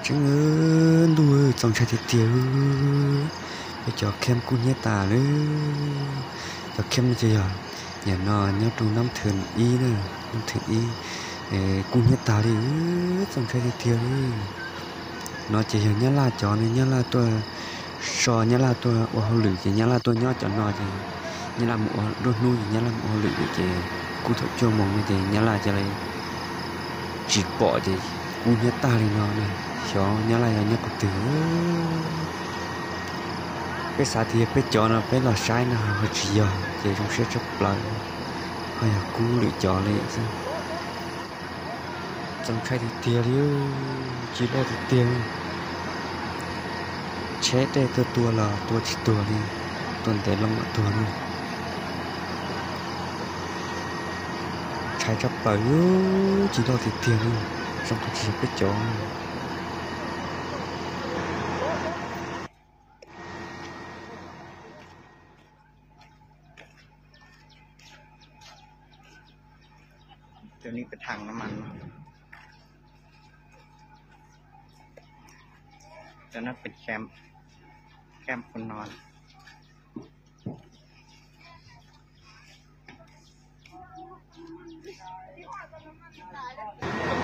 Tseeb ntuj, txaus ntshai tiag tiag. Peb cov kheb kub hnyiab tas lawm. Cov kheb no ces yog, yam no nyob rau nab thwm ib na, nab thwm ib, kub hnyiab tas li, txaus ntshai tiag tiag li. No ces yog Nyab Laj cov ne, Nyab Laj tuaj so, Nyab Laj tuaj ua hauj lwm ces Nyab Laj tuaj nyob cov no ces Nyab Laj mus ua, nruab hnub ces Nyab Laj mus ua hauj lwm lawm ces kub thaum cuaj moos no ces Nyab Laj cia li tsis pom ces kub hnyiab tag li no na. Xyov Nyab Laj yog nyob qhov twg. Peb xav tias yog peb cov no peb los saib no ho tsis yog ces zoo siab tshaj plaws, ho yog kub lwm cov li xwb. Txaus ntshai tiag tiag li, tsis loj tiag tiag. Tsheb tej tuaj tua los tua tsis tuag li, tua ntev loo mam tuag na. Ntshai tshaj plaws, tsis loj tiag tiag li, zoo qhov tsis yog peb cov. Cov no pes tham, cov no pes tham, cov no pes tham, cov no pes tham.